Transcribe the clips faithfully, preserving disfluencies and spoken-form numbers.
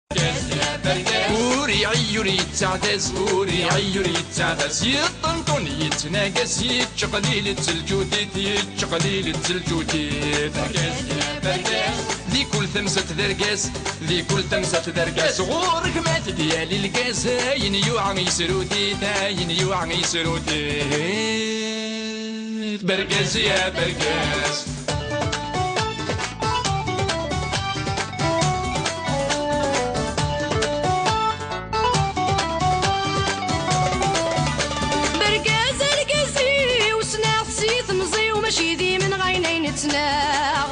Ur iɛi ur yettaɛdaz, ur iɛi ur yettaɛdaz, yeṭṭenṭun yettnagas, yettqelil-itt lǧudit, yettqelil-itt lǧudit. Di kul tamsalt d argaz, di kul tamsalt d argaz, ɣur-k ma t-id-yali lgaz, ayen yuɛa yesrut-it, ayen yuɛa yesrut-it. Bergaz ya bergaz. Bergaz argaz-iw, ssneɣ-t si temẓi-w, mačči d imenɣayen ay nettnaɣ.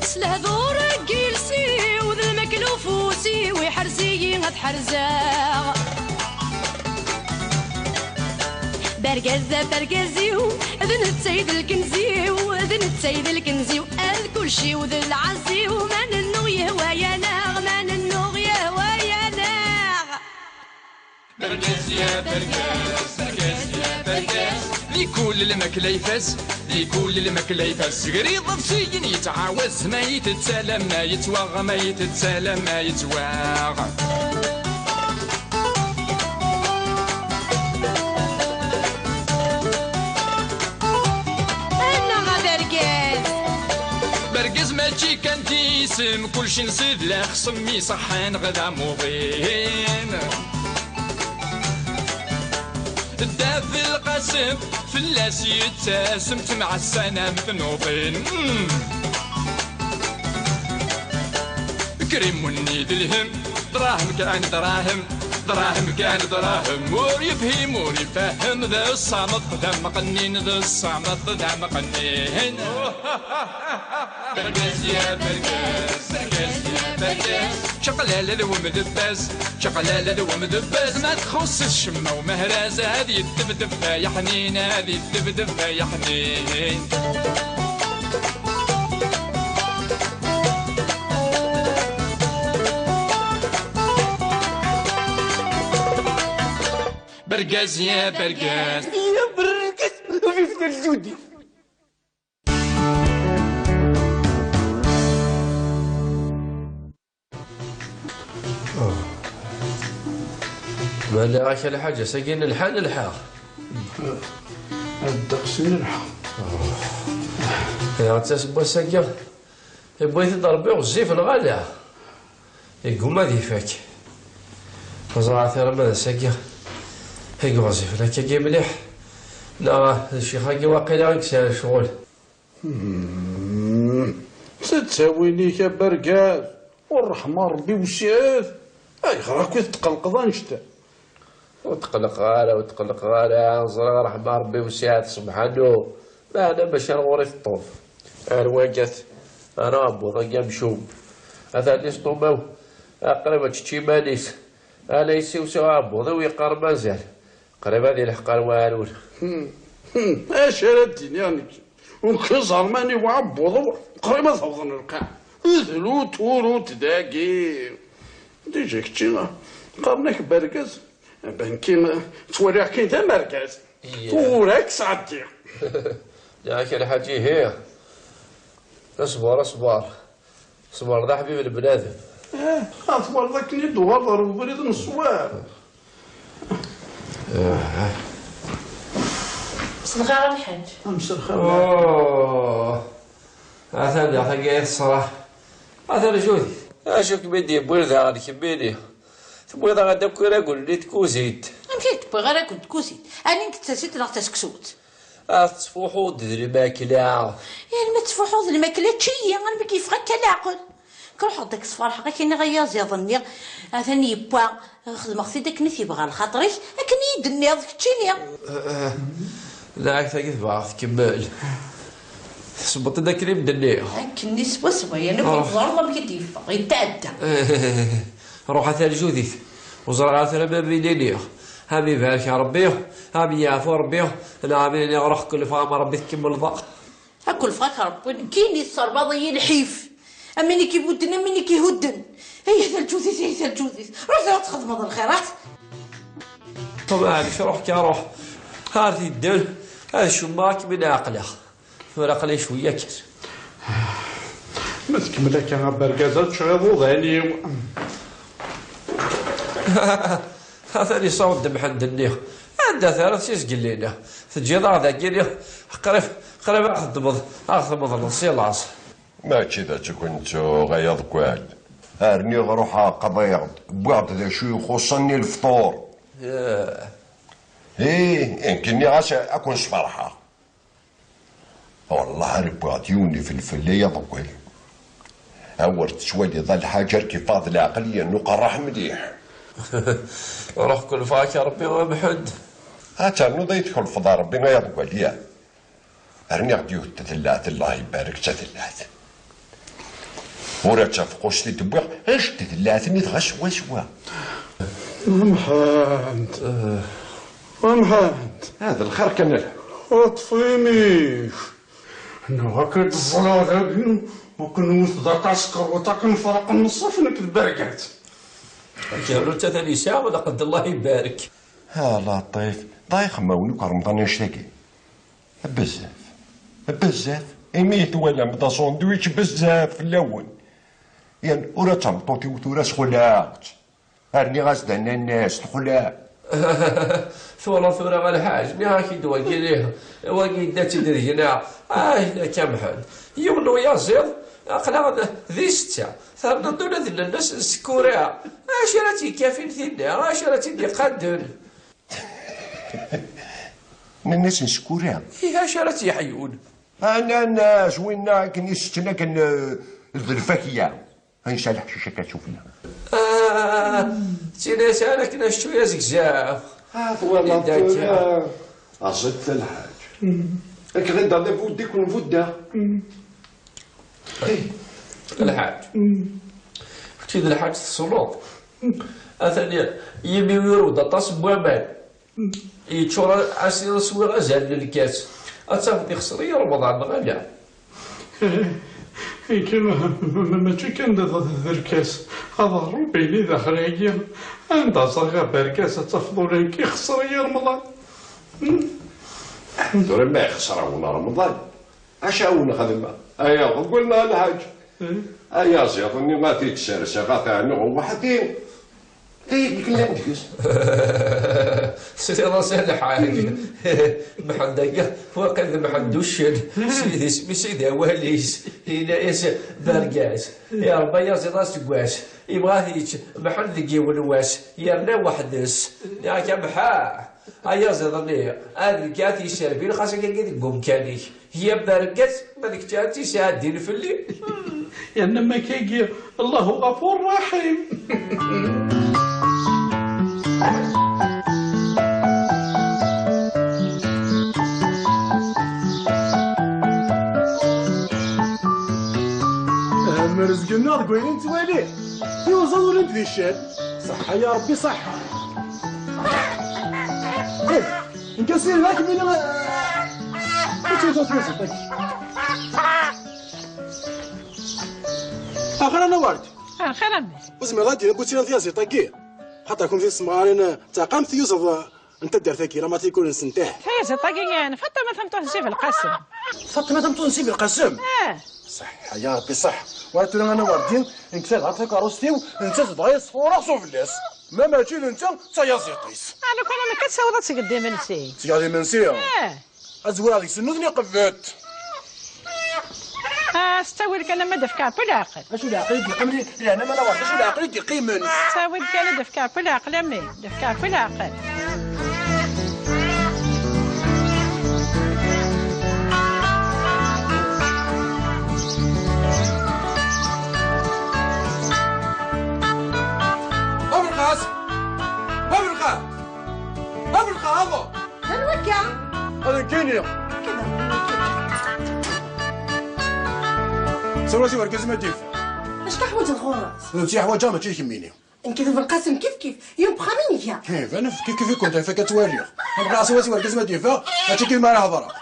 S lehdur n yiles-iw d lmakla ufus-iw, iḥrez-iyi ad ḥerzeɣ. Bergaz d abergaz-iw, d netta i d lkenz-iw, d netta i d lkenz-iw, ad kulci-w d lɛaz-iw, ma nennuɣ yehwa-yaneɣ, ma nennuɣ yehwa-yaneɣ. Bergaz ya bergaz, bergaz ya bergaz. Di kul lmakla ifaz, di kul lmakla ifaz. Zegriḍ ɣef siyin yettɛawaz, ma yettett alamma yettwaɣ, ma yettett alamma yettwaɣ. Annaɣ a bergaz! Bergaz mačči kan d isem, kulci nsid la xsem iṣeḥḥan ɣ d amuḍin. Dda Belqasem fell-as yettasem, ttemɛassan am tnuḍin. Krimunni d lhem, dṛahem kan dṛahem, dṛahem kan dṛahem. Ur yefhim ur ifehhem, d ṣṣameṭ d amqennin, d ṣṣameṭ d amqennin. Bergaz ya bergaz, bergaz ya bergaz. Čaqlala d wemdebbaz, čaqlala d wemdebbaz. Ma txuṣṣ ccemma umehraz, ad yeddebdeb ay aḥnin, ad yeddebdeb ay aḥnin. Bergaz ya bergaz. Ya bergaz, vive le Judi. Mala ak a lḥaǧ, ass-agi nelḥa, nelḥa. Ddeqs i nelḥa. Iɣ d tasewwa ass-agi, yewwi-t-id Rebbi ɣezzif neɣ ala? Yegguma ad ifak. Ẓriɣ arma d ass-agi i iɣezzifen akkagi mliḥ, neɣ d ccix-agi waqila i yesɛan ccɣel. Hmm. S ttawil-ik a bergaz, ur ṛeḥma Ṛebbi wessiɛet, ayɣer akk i tetqelqeḍ annect-a? Ur tqelqeɣ ara, ur tqelqeɣ ara, ẓriɣ ṛeḥma Ṛebbi wessiɛet, subḥanu, meɛna maca ɣur-i teṭṭuf. Ar wagat, ar aɛebbuḍ-agi amcum, atan istumaw, aqrib ad tečč iman-is, ala yessiwsiw aɛebbuḍ-iw yeqqar mazal, qrib ad ilḥeq ar waɛrur. Hmm. Hmm. Acu ara d-iniɣ nekk? Ur k-iẓerman i uɛebbuḍ-iw, qrib ad awḍen lqaɛ. D luturut dagi. Dija kečči, qqaren-ak bergaz. Banki, ttwaliɣ-k-in d amergaz. Iya. Tura ad k-sɛeddiɣ. Nniɣ-ak a lḥaǧ, ihi. Ṣber, ṣber. Ṣber d aḥbib n bnadem. Ah, twalaḍ akken i d-tuɣaleḍ ɣer ubrid n ṣṣwab. Ah. Mselxir a lḥaǧ. Mselxir. Oh. Atan daɣ tagi i teṣra. Atan Judit. Acu kem-id-yewwin daɣen kemmini? Tewwiḍ-aɣ-d akk iragul-nni n tkuzint. Amek i k-d-wwiɣ iragul n tkuzint? Ɛni n ttasent neɣ taseksut? Ah, tettfuḥuḍ d lmakla. Yal ma tettfuḥuḍ d lmakla, čči-yi, armi k-yeffeɣ akka leɛqel. K-ruḥeɣ-d ad k-sferḥeɣ, ad k-iniɣ ay aziḍ-nni, atan yewwa, xedmeɣ-t-id akken i t-yebɣa lxaṭer-ik, akken i yi-d-tenniḍ keččini. Eh, eh, dɛak tagi tebɣa tkemmel. Tesbeṭ-d akken i m-d-nniɣ. Akken-nni swaswa, yerna ur teẓriḍ amek i d-yeffeɣ, yetɛedda. Eh, ruḥ a Tal Judit. Ur ẓriɣ ara tura ma am-in-iniɣ. Am ibarek Rebbi, am yeɛfu Rebbi, neɣ am in-iniɣ ruḥ kullef am Rebbi tkemmleḍ. Ad kulfeɣ-ak Rebbi, nekkini tesserbaḍ-iyi lḥif. Am win i k-ibudden, am win i k-ihudden. Ay a Tal Judit, ay a Tal Judit. Ruḥ tura ad txedmeḍ lxirat. Ṭbeɛ, ruḥ kan, ruḥ. Ar t-idden, ad cummeɣ akken mi ɛeqleɣ. Tura aql-i cwiya kan. Ma tkemmel akka a Bergaz, ad ččeɣ iḍudan-iw. Atan yessaweḍ-d Mḥend-nni. Anda-t ara t-izgellin? Teǧǧiḍ-aɣ dagi-ni, qrib, qrib ad ɣ-teddmeḍ, ad ɣ-temḍleḍ si laẓ. Mačči d acu ken-ttuɣ, ay aḍeggal. Rniɣ ruḥeɣ qḍiɣ-d, wwiɣ-d d acu ixuṣṣen i lefṭur. Eh. Ih, nekk nniɣ-as ad ken-sferḥeɣ. Wellah ar wwiɣ-d yiwen n ifelfel, ay aḍeggal. Awer tettwaliḍ a lḥaǧ, ar k-iffeɣ d leɛqel, yernu qerreḥ mliḥ. Ruḥ kulfeɣ-ak a Rebbi a Mḥend. Ad ternuḍ ay tkelfeḍ a Rebbi, ay aḍeggal, ya. Rniɣ-d yiwet n ttellaɛt, Allah ibarek, d tatellaɛt. Ur ad tafeqqust i d-wwiɣ, acu d ttellaɛt-nni dɣa swaswa. Mḥend. Mḥend. Ah, d lxir kan a lḥaǧ. Ṭṭef imi-k. Neɣ ad k-id-ẓẓleɣ dagi, ad k-nwet d aqaskruṭ, ad k-nefreq nnṣaf nekk d Bergaz. Akerru d tata n yesɛa, laqed Allah ibarek. Ah, Laṭif, d ay xemmawen akk Remḍan annect-agi. Bezzaf. Bezzaf. Imi i twalam d asandwich bezzaf fell-awen. Yan, ula d tameṭṭut-iw tura sxelɛeɣ-tt. Rniɣ-as-d anannas, texleɛ. Twalaḍ tura a lḥaǧ, nniɣ-ak-id wagi, wagi yedda-tt-id deg-neɣ. Ah, yak a Mḥend. Yiwen n uyaziḍ, aql-aɣ d, di setta. Terniḍ-d ula d nannas n Sekkura. Acu ara tt-yekkafin tinna? Acu ara tt-id-iqadden? Nannas n Sekkura. Ih, acu ara tt-yeḥyun? Anannas, winna akken i setten akken, eh, d lfakya. Ansa leḥcic akka sufella. Ah, tina sɛan akken accu azegzaf. Ah, twalaḍ tura. Aẓet a lḥaǧ. Ak ɣidda d abuddi kun budda. Lḥaǧ. Kečči d lḥaǧ tessneḍ. Atan yimi yurew-d aṭas n waman. Yeččur as-, swiɣ azal n lkas. Ad tafeḍ ixṣer-iyi Remḍan, neɣ ala? Ihi, ma-, ma-, mačči kan d, d, d lkas. Aḍarrub-ini daxel-agi. Anda ẓriɣ aberkas, ad tafeḍ ula nekk ixṣer-iyi Remḍan. Tura ma ixṣer-awen Remḍan, acu awen-xedmeɣ? Aya, ḍeggel neɣ a lḥaǧ? Ayaziḍ-nni ad t-id-serseɣ, ad t-ɛnuɣ weḥd-i. D ayen yellan deg-s. Tesliḍ-as a lḥaǧ. Mḥend-agi, waqil d Mḥend uccen. Sidi isem-is, sidi awal-is. Yenna-yas, d argaz. Iṛebba ayaziḍ aseggas. Yebɣa ad t-yečč Mḥend deg yiwen wass. Yerna weḥd-s. Nniɣ-ak a Mḥa. Ayaziḍ-nni, ad nekk ad t-yesserbin, xas akka deg umkan-ik. Yya bergaz, ma d kečč ad tt-yesɛeddin fell-i. Yerna ma kagi, Allahu ɣafur raḥim. Am rrezg-nneɣ deg wayen i nettwali, tiyuẓaḍ ulint di ccan. Ṣeḥḥa ya Rebbi, ṣeḥḥa. Eh, nekk ass-a d akken ini, eh, ur ttayseɣ tyaziḍt-agi. Axir a Nawerdi. Axir a mmi. Ur tezmireḍ ad d-tiniḍ ur ttayseɣ tyaziḍt-agi? Xaṭer kunemti tessemɣarin, eh, d taqamt tiyuzaḍ, eh, n taddart-agi, la matricule-nsent, eh. Tayaziḍt-agi, eh, n Faṭima tameṭṭut n Si Belqasem. Faṭima tameṭṭut n Si Belqasem? Eh. Ṣeḥḥa ya Rebbi, ṣeḥḥa. Wa tura a Nawerdi, nekk tadhart takeṛṛust-iw, nettat dɣa yesfureɣ s ufella-s. Ma mačči d netta, d tayaziḍt-is. Ah, lukan am akka tessawḍeḍ ad tgeḍ imensi. Tgeḍ imensi? Eh. Ad zwireɣ deg-sen nutni qbet. Ah, s ttawil kan, ama d-efk ɛqel ɛqel. Acu leɛqel i d-yeqqimen? Lehna ma la waqt, acu leɛqel i d-yeqqimen? S ttawil kan, ad d-efk ɛqel ɛqel, a mmi. D-efk ɛqel ɛqel. Abelqas! Abelqas! Abelqas! Anwa akka? Ad nekkini. Sawal-as i wergaz ma d-yeffeɣ. Acu teḥwaǧeḍ ɣur-s? D netta i ḥwaǧeɣ, mačči d kemmini. Nekk d Belqasem kif kif, yiwen n uxxam i nga. Iban, kif kif i kent, ifak ad twaliɣ. Am ɣas sawal-as i wergaz ma d-yeffeɣ, mačči kif mi ara hedreɣ.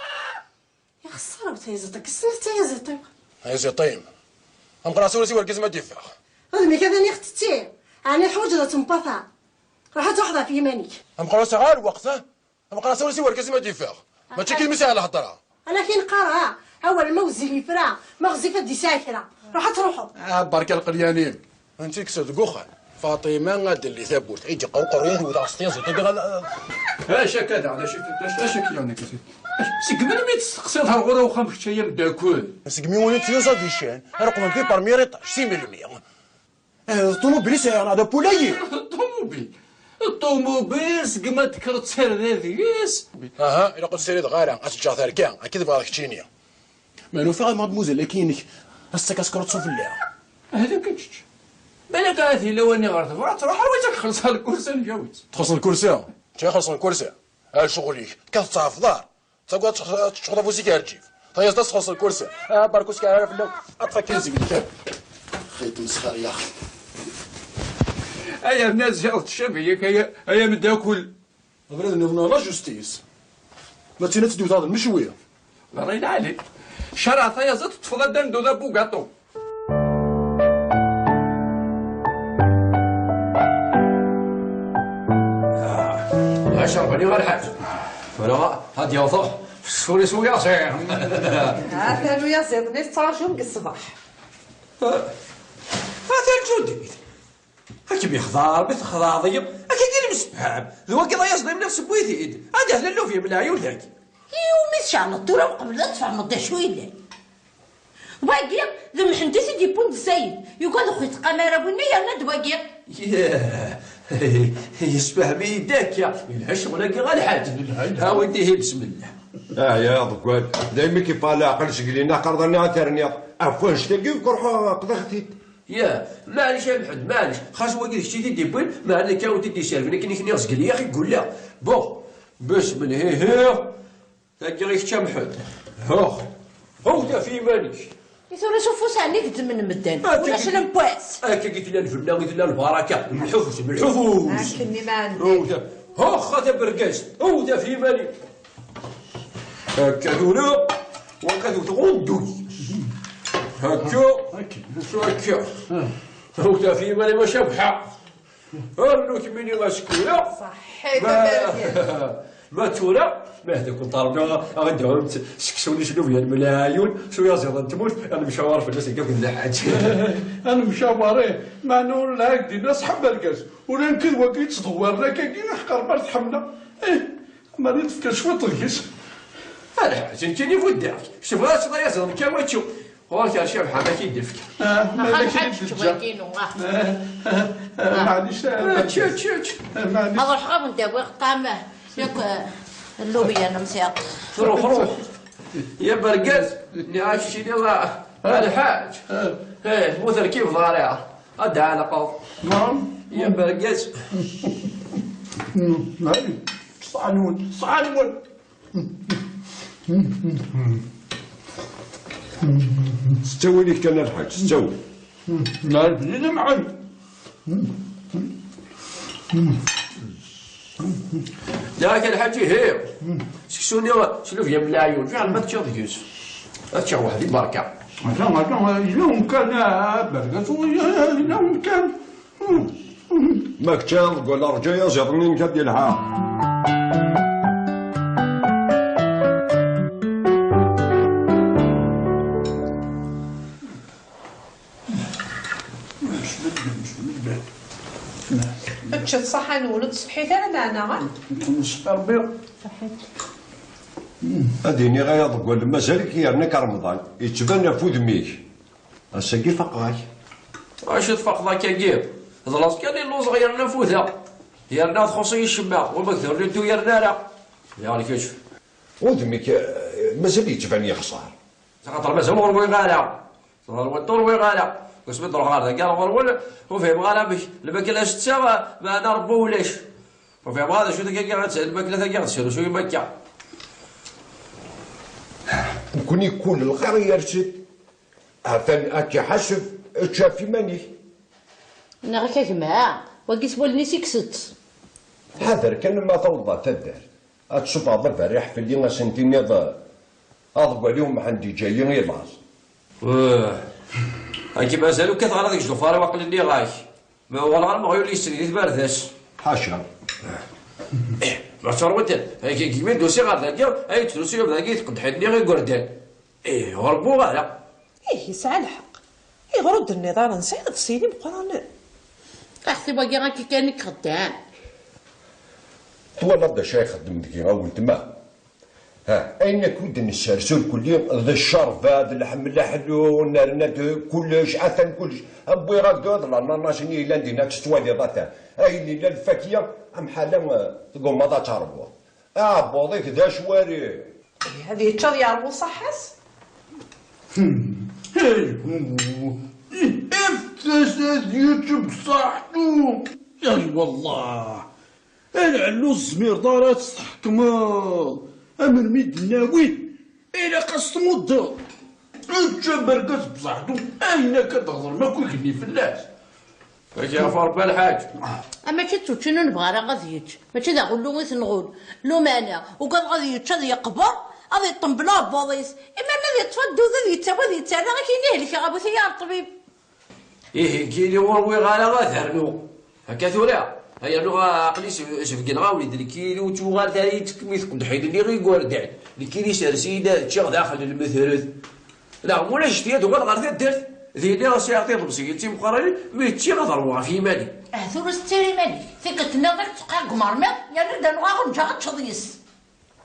Ixeṣṣer-aw tayaziḍt-agi, ssneɣ tayaziḍt-iw. Tayaziḍt-im? Am ɣas sawal-as i wergaz ma d-yeffeɣ. Udem-ik atan ixetti. Ɛni teḥwaǧeḍ ad tembateḍ? Ruḥ ad truḥeḍ ɣef yiman-ik. Am ɣas ɣer lweqt, ha? Am ɣas sawal-as i wergaz ma d-yeffeɣ. Mačči kif mi sɛiɣ lhedra. Ala akken qqareɣ, ha? Awal ma wezzil yefra, ma ɣezzif ad d-yesɛi kra. Ruḥ ad truḥeḍ. Ah, berka lqelyan-im. Anti kkseɣ deg uxxam? Faṭima ad d-telli tawwurt. I d-iqqar uqerru-ya tewwet-aɣ s tyaziḍt. Acu akka daɣen? Acu akka, acu akka, acu akka? Seg melmi i testeqsiḍ ar ɣur-i uxxam kečč ay ameddakel? Segmi ur nettluẓa di ccan, ara qmen fi permir iṭac, si melmi? Eh, d ṭumubil i sɛiɣ, neɣ d apulayi? Ṭumubil. Ṭumubil, seg ma d-tekkreḍ tarda deg-s. Aha, ilaq ur tessirideɣ ara, ad teǧǧeɣ terka, akka i tebɣiḍ keččini. Ma nufiɣ a mademoiselle-agi-inek, ass-a kaskruṭ s ufella. Hada kečč. Balak ahat yella wani ɣer tebɣa, truḥ, awi-tt ad k-xellṣeɣ lkursa n jawet. Txellṣeḍ lkursa? Čča ixellṣen lkursa. A ccɣel-ik, tekkateḍ ttɛefḍar. Tagad ad teččuḍ afus-ik ar lǧib. Tayeḍ ad txellṣeḍ lkursa. Ah, berka ur skiṛ ara fell-aw. Aṭṭef akin seg lkam. Xi tmesxer ya axi. Ay arnaz, ziɣ teccabi yak, ay, ay ameddakel. Abrid nniḍen la justice. Ma d tin ad tt-id-wteɣ d lemcewwi. Berra lɛali. Caraɛ tayaziḍt teṭṭfeḍ addal d udabu gaṭu. Acerɣ-nni ɣer lḥaǧ. Tura ad d-yaweḍ ccɣel-is uyaziḍ. Atan uyaziḍ-nni tettṛajum deg ṣṣbeḥ. Atan Ǧudit. Ad kem-yexdeɛ Ṛebbi, texdeɛḍ-iyi. Akka i nemsefham. D wagi d ayaẓ-nni mliɣ sewwi-t-id. Anda tella llubya n leɛyun-agi? Iwumi tceɛleḍ tura uqbel ad tfehmeḍ d acu yellan? Wagi d Mḥend i t-id-yewwin d Sayid. Yugad ur ɣ-itqam ara winna yerna-d wagi. Yah, yessefhem-iyi-d akka. Yelha ccɣel-agi a lḥaǧ. Awi-d ihi, besmella. Ah, ya aḍeggal, daymi k-iffeɣ leɛqel seg lina aqerḍan-nni ad terniḍ. Ɣef wannect-agi ur k-ruḥeɣ aqdaɣ-t-id. Ya, maɛlic a Mḥend, maɛlic. Xas wagi d kečč i t-id-iwwin, meɛna akka ur t-id-iserven akken i k-nniɣ zgelli, ax i yulleɣ. Bon, besmel, hi, hi. Tagi i kečč a Mḥend. Huxx. Hewt ɣef yiman-ik. I tura s ufus ɛni gezzmen medden? Akka ulac i lemwas. Akka i tella lbenna, i tella lbaraka. Mlḥufus, mlḥufus. Akken i ma ɛندك. Hewt. Huxx, a tabergazt. Hewt ɣef yiman-ik. Akka tura, waqad ur tɣudduy. Akka, akka. Ur tafi mani ma cabḥa. Rnu kemmini asekula. Ṣaḥḥit a Bergaz. Ma tura, ma hda kun ṭalbi, ɣad dɛunt seksu-nni s lubyan mlaɛyun, s uyaziḍ n tmurt, ad nemcawar fell-as deg akk d lḥaǧ. Ad nemcawar, ih, meɛna ur lɛid dinna ṣṣeḥ a Bergaz. Ula nekk d wagi yettḍewwiren akkagi, aḥeqq Rebbi ar tḥemmleɣ. Ih. Mani tefka cwiṭ deg-s. Ala, ttnekkini buddeɣ-k. Tebɣa ad tḍayazeḍ nekk a wacu. Ɣur-k ar Cabḥa ma k-id-tefk. Ah, ma Axxam d akken i ḥaǧ d-teǧǧa. Wagi-inu, ah. Ah, ah, ah, maɛlic, ah, Ečč, ečč, ečč. Ah, maɛlic. Ad ruḥeɣ ad wen-d-awiɣ ṭṭɛam, yak, eh, llubyan n msiɣ. Ruḥ, ruḥ. Ya bergaz, nniɣ-ak keččini d a-, a lḥaǧ. Eh, ur terkibeḍ ara. Ad d-ɛelqeḍ. Naam. Ya bergaz. Naam. Ṣṣeḥ-nwen, ṣṣeḥ-nwen. S ttawil-ik kan a lḥaǧ, s ttawil. Naam, d lemɛen. Yak a lḥaǧ, ihi. Seksu-nni s lubyan n leɛyun, fiɛel ma teččiḍ deg-s. Ad ččiɣ weḥd-i, berka. Ata, ata, yella umkan, a bergaz, yella umkan. Ma keččiḍ, qul rǧu-yas iḍ-nni-nnek ad d-yelḥa. Ččet ṣṣaḥa-nwen, ur tsetḥit ara meɛna, ha? Ad iniɣ ay aḍeggal, mazal-ik yerna-k Remḍan, yettban ɣef wudem-ik. Ass-agi faqeɣ-ak. Acu tfaqeḍ akkagi? D laẓ kan i lluẓeɣ yerna fudeɣ. Yerna txuṣ-iyi ccemma, wama k-terniḍ ur yerna ara. Diɣen kečč. Udem-ik, eh, mazal yettban yexṣer. Axaṭer mazal ur ṛwiɣ ara. Ur ṛwiɣ, ur ṛwiɣ ara. Wasmi d-ruḥeɣ ɣer dagi ar ɣur-wen, ur fhimeɣ ara amek. Lmakla s ttaɣ, meɛna Ṛebbi ulac. Ur fhimeɣ ara d acu tagi ad tt-, lmakla tagi ad tesrusu i makka. Nekni kul lxir yers-d. Atan ad k-iḥaseb, ečč ɣef iman-ik. Nniɣ-ak a gma, wagi s wallen-is i kkset. Ḥader kan ma tawḍeḍ ɣer taddart, ad tṣubbeḍ aberriḥ fell-i, ad sen-tiniḍ, aḍeggal-iw Mḥend yeǧǧa-yi i laẓ. Wah, akka mazal ur kkateɣ ara deg jdufar-iw, aql-i nniɣ-ak. Ma uɣaleɣ arma ɣyul yesri di tbarda-s. Ḥaca. Eh, ma tettṛewwiḍ, eh, deg mi d-usiɣ ɣer dagi, ay yettrusu Yuba dagi tqedḥin-nni igerdan. Ih, ur wwiɣ ara. Ih, yesɛa lḥeqq. Ayɣer ur d-tenniḍ ara? Nesɛiḍ sin imeqqranen. Axti wagi akka kan i ixeddam. Twalaḍ d acu ay ixeddem deg-i a weltma? Ha, ayen akk i d-nessers irkelli, d ccerba, d leḥm leḥlu, nerna-d kullec, atan kullec. Wwiɣ-ak-d d lananac-nni yellan dinna, ad tettwaliḍ atan. Ayen yellan lfakya, amḥala, eh, tgummaḍ ad terbuḍ. Aɛebbuḍ-ik d acwari. Ad yečč ad yerwu ṣaḥḥa-s. Efk-as ad yečč bṣaḥtu. Ay wallah. A lɛellu ur tezmireḍ ara ad tt-tḥekmeḍ. Am melmi d-nawi, ilaq ad s-tmuddeḍ. Ečč abergaz bṣaḥtu, ayen akka d-ɣeḍren akk igenni fell-as. Ad k-yeɛfu Rebbi a lḥaǧ. A mačči d tuččin ur nebɣi ara ad yečč. Mačči d aɣullu i t-nɣul. Lumana, ugadeɣ ad yečč ad yeqber, ad iṭṭembel aɛebbuḍ-is. Imiren ad yeṭṭef addud ad yettawi ad yettarra, ad k-yini helkeɣ a bu tiyar ṭṭbib. Ihi nekkini ur wwiɣ ara ad rnuɣ. Akka tura, ay rnuɣ aql-i s-, sbegneɣ-awen-id nekkini ur ttuɣal ara yettekk mi tqedḥin-nni igerdan. Nekkini sers-iyi-d ad ččiɣ daxel n lmetred. Neɣ mulac ccetya ad uɣaleɣ ɣer taddart. Dinna sɛiɣ tiḍebsiyin d timeqqranin, mi ččiɣ ad ṛwuɣ ɣef yiman-iw. Ah, tura setter iman-ik. Tikkelt nniḍen ad k-tseqqiɣ deg umermiḍ, yerna ad d-rnuɣ aɣenǧa ad teččeḍ yes-s.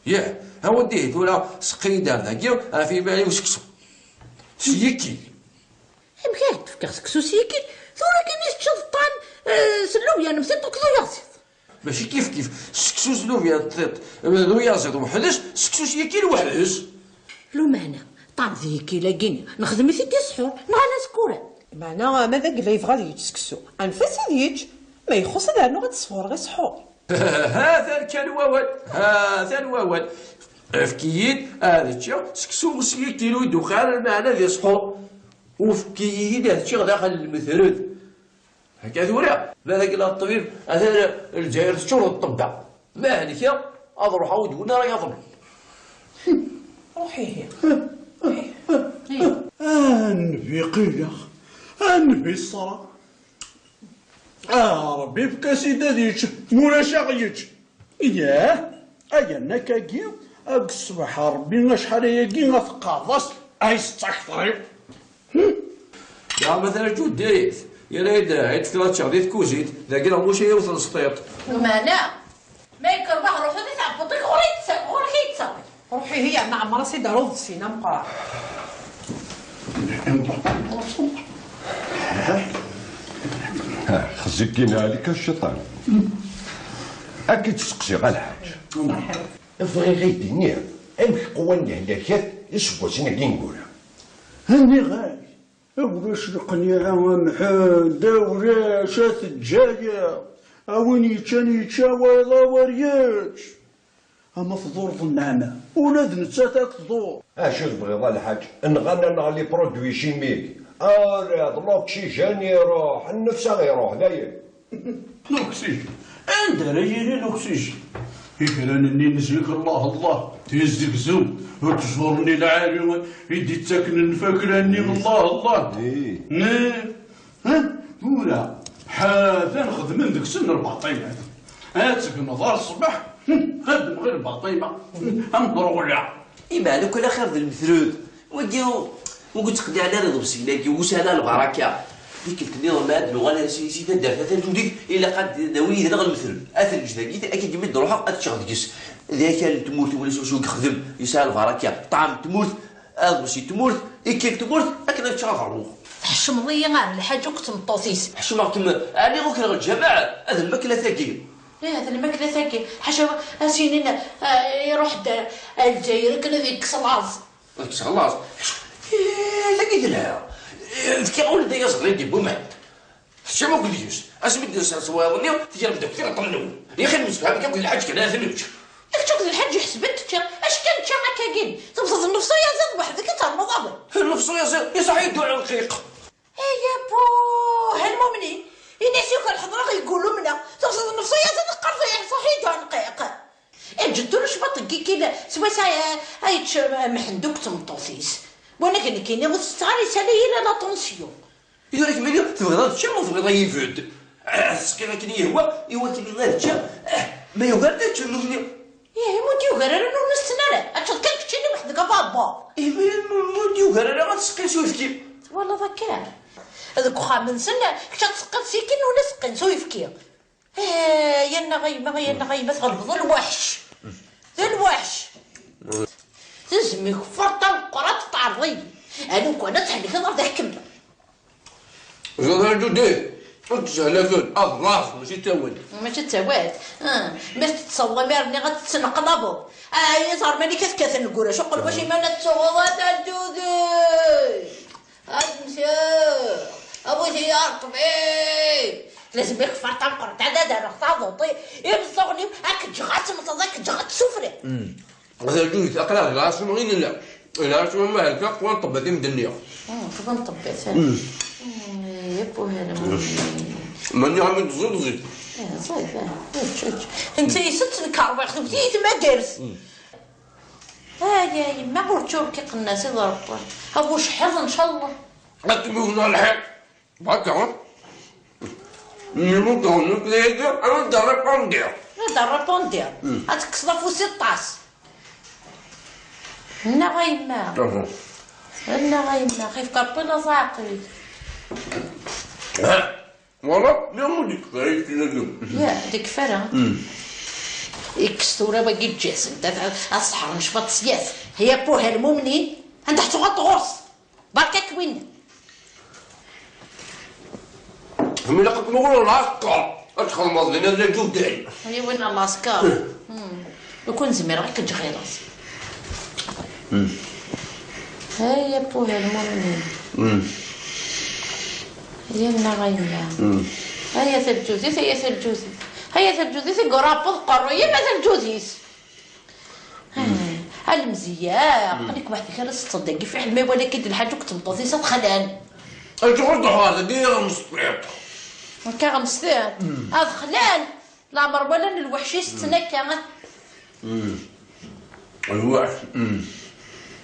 Yah, a-wen-d ihi tura seqqi-yi-d ar dagi, ɣef yiman-iw seksu. S yikil. Amek ara k-d-fkeɣ seksu s yikil? Tura kan i teččeḍ ṭṭan, eh, s llubyan mtiṭ akked uyaziḍ. Mačči kifkif, seksu s llubyan d tiṭ, d uyaziḍ weḥd-s, seksu s yikil weḥd-s. Lumana, ṭam d yikil-agi-nni, nexdem-it-id i ssḥur, neɣ ala askura? Meɛna, ma d agla yebɣa ad yečč seksu, anef-as ad yečč, ma ixuṣ ad rnuɣ ad t-sfureɣ i ssḥur. Hatan kan wawal, hatan wawal. Efk-iyi-d ad ččeɣ seksu s yikil ur d-uqi ara lmeɛna di ssḥur. Efk-iyi-d ad ččeɣ daxel n lmetred. Akka tura, ma d akken a ṭṭbib, atan Lezzayer teččur d ṭṭebba. Ma helkeɣ, ad ruḥeɣ ur d-win ara yaḍnen. Ruḥ ihi. Anbi qileɣ, anbi ṣṣra. Ah, Rebbi, efk-as-id ad yečč, mulac a ɣ-yečč. Yah, ay anak-agi, deg ṣṣbeḥ a Rebbi, acḥal ayagi a teqqareḍ-as, ay s-ttaktṛiɣ. Hm? Ya ma traju ddayet, yal ayen ay d-tekra ččeɣ di tkuzint, dagi neɣ muca yiwet n sṭiṭ. Meɛna, ma yekkerbeɣ ruḥ ad tɛebbuḍ-ik ɣur-i yettawi, ɣur-k i yettawi. Ruḥ ihi yerna ɛemmer-as i d-aruḍ sin ameqqran. Ha, xzikin ɛalik a cciṭan. Ad k-id-steqsiɣ a lḥaǧ. Bɣiɣ ad yi-d-tiniḍ amek qwan lehlakat iseggasen-agi ineggura. Nniɣ-ak, a ulac leqniɛa a Mḥend, a ulac, a teǧǧa-yaɣ. A win yeččan yečča, wayeḍ a wer yečč. Ama tḍurḍ nneɛma, ula d nettat ad tḍur. Acu tebɣiḍ a lḥaǧ? Nɣan-aneɣ les produits chimiques. Ara d l'oxygène iruḥ, nnefs a ɣ-iruḥ, dayen. L'oxygène? Anda ara yili l'oxygène? Itran-nni n zik, Allah, Allah, tizzegzew, ttjur-nni lɛali i d-ittaken nnfakla-nni, Allah, Allah. Ih. Ne? Ha? Tura, ḥatan xedmen deg-sen lbaṭimat. Ad tegneḍ ar ṣṣbeḥ, ad d-temɣi lbaṭima, am ṭerɣula. Imeɛna akk ala xir d lmetred. Wagi, wagi ur ttqeddiɛen ara iḍebsiyen-agi, ur sɛan ara lbaraka. Tikkelt-nniḍen ma ad nuɣal ar si, si taddart-a tajudit, ilaq ad d-nawi yid-neɣ lmetred. Ad t-neǧǧ dagi, akken mi d-ruḥeɣ ad ččeɣ deg-s. D akal n tmurt, ulac wacu i yexdem, yesɛa lbaraka. Ṭṭɛam n tmurt, aḍebsi n tmurt, ikkil n tmurt, akken ad ččeɣ ad ṛwuɣ. Tḥeccmeḍ-iyi ar lḥaǧ akked tmeṭṭut-is. Ḥeccmeɣ-kem, ɛni ukreɣ lǧameɛ? Ad lmakla tagi. Ih, ad lmakla tagi. Ḥaca, a s-inin, ah, iruḥ-d ar Lezzayer akken ad yekkes laẓ. Ad yekkes laẓ? Ih, tagi telha. Ih, fkiɣ ula d ayaẓ-nni n Dda Bumaɛd. Teččam akk deg-s. Asmi d-nessers wayeḍ-nni, tegrem-d akk tiɣeṭṭen-nwen. Yaxi nemsefham akk d lḥaǧ kan ara t-nečč. Kečč akked lḥaǧ iḥesben teččiḍ. Acu kan ččiɣ akkagin? Tebẓeḍ nnefs uyaziḍ weḥd-k ad ternuḍ awal. Nnefs uyaziḍ, iṣaḥ-iyi-d uɛenqiq. Ay abuh, a lmumnin. Ini-as yuker ḥeḍreɣ yeggul umneɣ. Tebẓeḍ nnefs uyaziḍ teqqareḍ iṣaḥ-iyi-d uɛenqiq. Eǧǧ-d tura cwiṭ n yikil swayes ay, ay yečč Mḥend akked tmeṭṭut-is. Wanag nekkini ur tetteɣ ara isali-yi la la tension. I tura kemmini tebɣiḍ ad ččeɣ neɣ tebɣiḍ ad yibedd? Ah, tesqiḍ akken i yehwa, i wakken ad ččeɣ, ah, ma yugar-d ad ččeɣ nutni. Ihi, mu d-yugar ara ur nessen ara. Ad teččeḍ kan keččini weḥd-k a baba. Ihi, mu d-yugar ara ad tseqqin s uyefki. Twalaḍ akka? Deg uxxam-nsen, kečč ad teqqiḍ sikin ur neseqqin s uyefki. Eh, yanna a yemma, yanna a yemma, tɣelbeḍ lweḥc. D lweḥc. Tezmi kfert tameqqrant teɛreḍ-iyi. Alukan ad thelkeḍ ar d ḥkem. Ẓriɣ Ǧudi, ur tezhel afud, aḍlas, mačči d tawant. Mačči d tawant. Ah, ma tettṣawa mi rniɣ ad tettneqlabeḍ. Ah, iẓer mani kat katen lgurac, uqel wac iman ad tsuɣeḍ a Ǧudi. Ad msiɣ, a bu-tili ar ṭṭbib. Lazem ixfer tameqqrant, ad ad rreɣ taḍuṭi. Imeẓẓuɣen-iw, ad k-ǧǧeɣ ad temmteḍ, ad k-ǧǧeɣ ad tessufriḍ. Ata Ǧudi, aql-aɣ deg lɛaṣima i nella. Lɛaṣima ma helkeɣ, qwan ṭṭebbat i m-d-nniɣ. Ah, qwan ṭṭebbat, ah. Mm. Mm, yewwa hana. Mani ɛemmi tẓiḍ ẓid. Ah, ẓid, ah. Ečč, ečč. Netta isett, nekk ṛwiɣ, tewwet-iyi tmagart. Mm. Ay, ay, yemma, ur ččur k-iqennas iḍerqen. A bu ceḥḥiḍ, ncallah. Ad kem-iwneɣ lḥiḍ. Beṛka. Yiwen ur d-ɣennut yagi, ad d-rripundiɣ. Ad d-rripundiɣ. Mm. Ad tekkseḍ afus i ṭṭas. Nneɣ a yemma. Aha. Nneɣ a yemma, xif kerṭun aẓaɛqil. Ha. Wala, mi ur d-ikfa ara yekfi dagi. Ya, d-ikfa ara. Mm. Ikkes tura wagi ǧǧas, ad, ad, ad ṣeḥren cbaṭ s yas. Hiya puha lmumnin, anda ḥtuɣ ad tɣurs. Beṛka-k winna. Am ilaq ad tmuɣel laskar, ad txedmeḍ dinna d aǧudan. Ay winna laskar. Hmm. Lukan zmireɣ ad k-ǧǧeɣ ɣilas. Hmm. Ay a puha lmumnin. Hmm. Ay a nneɣ a yemma. Hmm. Ay a talǧudit, ay a talǧudit. Ay a talǧudit i yurapeḍ qerruy-im a talǧudit. Ah, a lemzeyya, aql-ik weḥd-k ara tsetteḍ dagi, fiḥel ma iwala-k-id lḥaǧ akked tmeṭṭut-is ad xlan. Acuɣer d-ḥuɣer dagi ɣer mesṭiṭ? Akka ɣer mesṭiṭ? Mm. Ad xlan. Leɛmer walan lweḥc i setten akka. Mm. Lweḥc. Mm.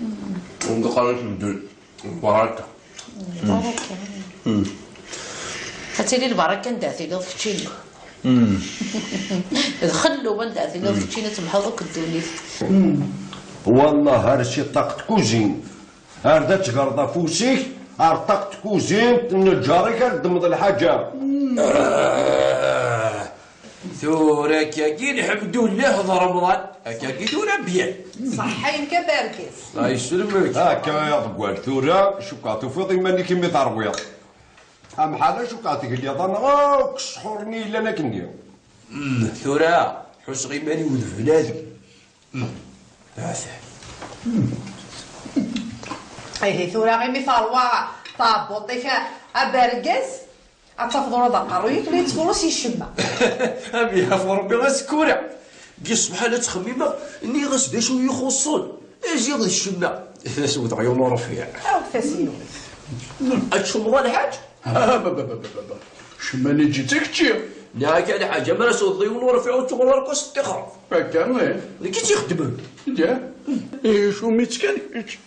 Mm. Ur d-qqaren medden. Lbaraka. Lbaraka. Mm. Ad tili lbaraka anda tiliḍ keččini. Mm. D xellu anda tiliḍ keččini, temḥeḍ akk ddunit. Mm. Wallah, ar si ṭṭaq tkuzint. Ar d ad tegreḍ afus-ik, ar ṭṭaq tkuzint, n lǧar-ik ar ddmeḍ lḥaǧa. Mm. Ah. Tura akkagi, lḥemdullah, d Remḍan. Akkagi tura byan. Ṣaḥḥa-inek a Bergaz. Ay, yesselmek. Akka ay aḍeggal, tura cukkeɣ tufiḍ iman-ik imi terwiḍ. Amḥal-a cukkeɣ tegliḍ-aneɣ akk ssḥur-nni yellan akkenni. Mm, tura ḥusseɣ iman-iw d bnadem. Ihi tura imi terwa tɛebbuḍt-ik a Bergaz, ad tafeḍ ula d aqerruy-ik la yettfurus i ccemma. Am yaf Rebbi asekkura. Deg ṣṣbeḥ la ttxemmimeɣ, nniɣ-as d acu i yi-ixuṣṣen. Aziɣ d ccemma. Sewteɣ yiwen urfiɛ. Awet-as yiwet. Ad tcummeḍ a lḥaǧ? Ccemma-nni ǧǧiɣ-tt i kečči. Nniɣ-ak a lḥaǧ, amar ad sewteḍ yiwen urfiɛ ur tuɣal ara ass n ṭixer. Akka, ih. D nekk i tt-ixeddmen. Ihi, cummi-tt kan kečč.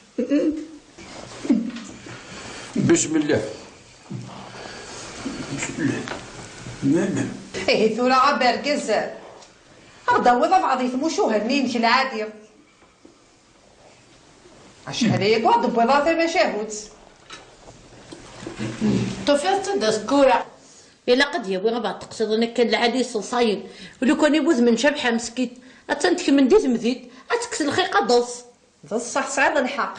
Bismillah. Bismillah. Ihi tura a Bergaz, ad aɣ-d-tawiḍ abɛaḍ i tmucuha-nni-inek lɛali. Acḥal aya ur d-tewwiḍ ara tamacahut. Tufiḍ-tt-id asekkura. Ilaq ad yawi abɛaḍ teqsiḍin akka n lɛali iṣeḍṣayen. Lukan i wudem n Cabḥa meskint, attan tekmen di temdint, ad tekkes lxiq ad d-taweḍ. D ṣṣeḥ, tesɛiḍ lḥeqq.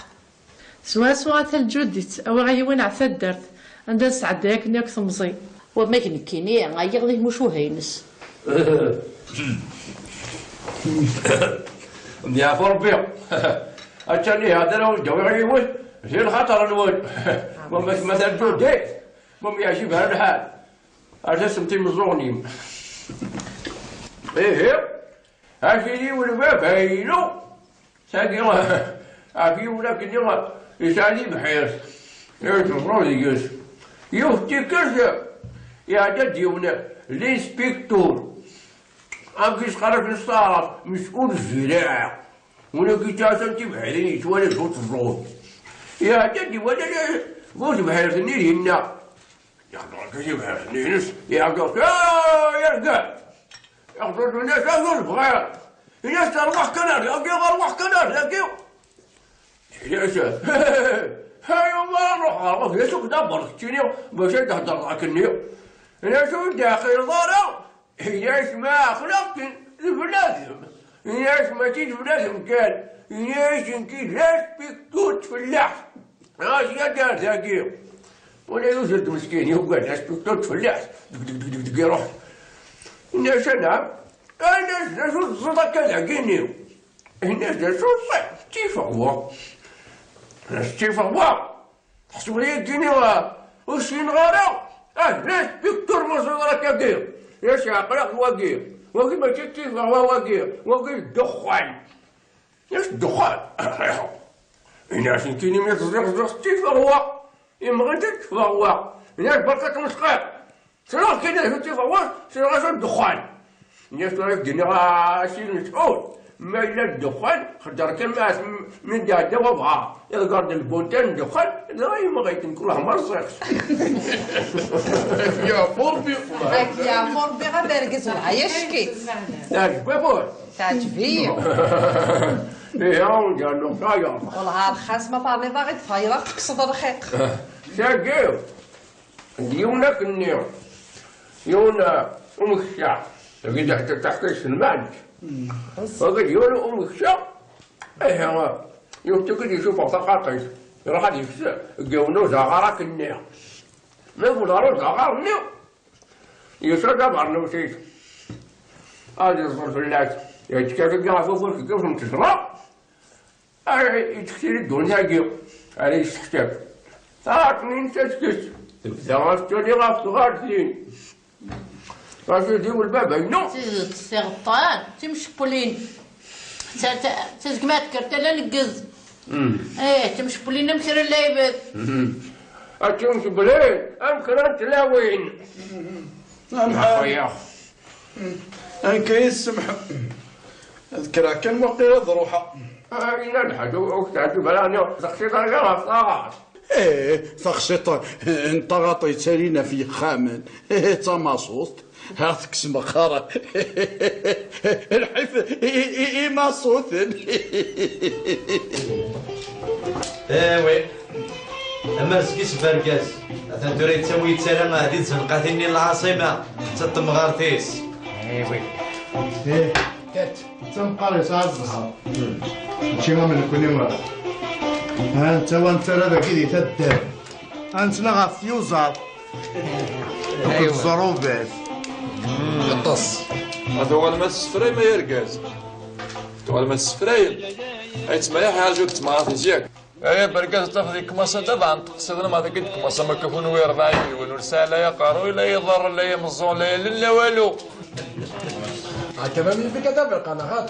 Swaswa a Talǧudit, awiɣ yiwen ɣer taddart, anda nesɛedday akken akk temẓi. Wamag nekkini, ɛyiɣ di tmucuha-ines. Myaɛfu Rebbi. Attan ihi, ad ara wen-d-awiɣ yiwen, di lxaṭer-nwen. Wamag ma Talǧudit, ma m-yeɛjib ara lḥal. Ar tassemt imeẓẓuɣen-im. Ihi, ad yili wen baba-inu. Tagi, ɣef yiwen akken yesɛa tibḥirt, yeẓra deg-s. Yiwet tikkelt, iɛedda-d yiwen linspiktur, amek i s-qqaren s taɛrabt, mes'ul zziraɛa. Win-agi yettɛassan tibḥirin, yettwali d bu tẓut. Iɛedda-d iwala bu tebḥirt-nni dinna. Yexḍer-d tibḥirt-nni-ines, iɛeggeḍ, "Ay, argaz!" Yexḍer-d winna, "Acu tebɣiḍ?" Ini-as: "Rwaḥ kan ar dagi, rwaḥ kan ar dagi." Ini-as: "Ay, ma nruḥ ɣer ɣur-k, d acu k-d-abber keččini bac ad d-thedreḍ akkenni?" Ini-as: "Ur d-teɛqileḍ ara?" Ini-as: "Ma ɛeqleɣ-ken d bnadem." Ini-as: "Mačči d bnadem kan." Ini-as: "Nekki d aspiktur d tfellaḥt." Ɣas ya d ar dagi. Wala yuzzel-d meskin, yugad, aspiktur d tfellaḥt. Deg, deg, deg, deg, deg, iruḥ. Ini-as: "Anɛam." Ini-as: "D acu teẓẓiḍ akka dagini?" Ini-as: "D acu ẓẓiɣ? D tifeɣwa." Ini-as: "D tifeɣwa? Tḥesbeḍ-iyi-d-ini, ah, ur ssineɣ ara? Ah, d aspiktur ma ẓẓiḍ ara akkagi." Ini-as: "Ɛeqleɣ-d wagi. Wagi mačči d tifeɣwa wagi. Wagi d ddexxan." Ini-as: "Ddexxan?" Ini-as: "Nekkini mi ẓẓiɣ, ẓẓiɣ s tifeɣwa. Imɣi d tifeɣwa." Ini-as: "Berka tmesxiḍ. Ssneɣ kan d acu d tifeɣwa, ssneɣ acu d ddexxan." Ini-as: "Tura ak-d-iniɣ a si Mesɛud, ma yella ddexxan, xedder kan ma as-, mi d-iɛedda wabɣar, iḍegger-d lbunta n ddexxan, dɣa yemɣi-t, nekk ur ma ẓẓiɣ." Yeɛfu Rebbi. Yeɛfu Rebbi, ɣef argaz, wellah, ya ccki. Teɛǧeb-ak? Teɛǧeb-iyi. Ihi, ur d-yernu tayeḍ. Wellah, xas ma terniḍ-aɣ-id tayeḍ, ad ɣ-tekkseḍ lxiq. Tagi, d yiwen akkenni, yiwen, uh, umeksa, dagi d ḥetta taḥta iselman. Wagi d yiwen umeksa, ihi, yiwen tikkelt yessufeɣ taxaṭit, iruḥ ad yekkes deg yiwen uzaɣar akkenni. Ma yewweḍ ɣer uzaɣar-nni, yusa-d abeṛnus-is. Ad iẓer fell-as. Yettekka dagi ɣef ufurk n ttejra. Ay, yettekti di ddunit-agi. Ara yesteḥsab. Taɣaṭ-nni n taskest. Tebda ɣef ttali ɣef tɣaltin. Ɣas idiw lbaba-inu. Tiẓeṭṭan, timcewwlin. Ta-, ta-, tazegmaɛt kker tala neggez. Mm. Eh, timcewwlin am kra n lɛibad. Mm. A timcewwlin am kra n tlawin. Amḥal. Axuya. Anka yessemḥ. Ad kkreɣ kan waqil ad ruḥeɣ. Ah, yella lḥaǧa ur k-teɛǧib ara, neɣ teqsiḍ ara ɣef taɣaṭ. Eh, taxciṭ n taɣaṭ yettalin ɣef yexxamen. Eh, d tamaṣuṭ. Ha tekkes mexxar. Lḥif i, i, i, imaṣuten. Eh, oui. Amer seg-s bergaz. Atan tura yettawi yettara di tzenqatin-nni n lɛaṣima. D temɣart-is. Eh, oui. Eh, kat. D tamqar yesɛa zzher. Mačči am nekni. Ha netta wa nettarra dagi di taddart. Ha nettnaɣ ɣef tyuzaḍ akked ẓẓrubat. Yeṭṭes. Ma tuɣalem ad tessefrayem ay argaz. Tuɣalem ad tessefrayem. Ay ttmayaḥ iɛǧu deg temɣart-is yak. Ay abergaz, tafeḍ yekmasa d abeɛn teqsiḍen ma dagi d-kmasa ma kafun wi rebɛa yiwen ur sɛi la aqerruy la iḍer la imeẓẓuɣ la ilel la walu. Akka ma mi bika taberqa neɣ xaṭ.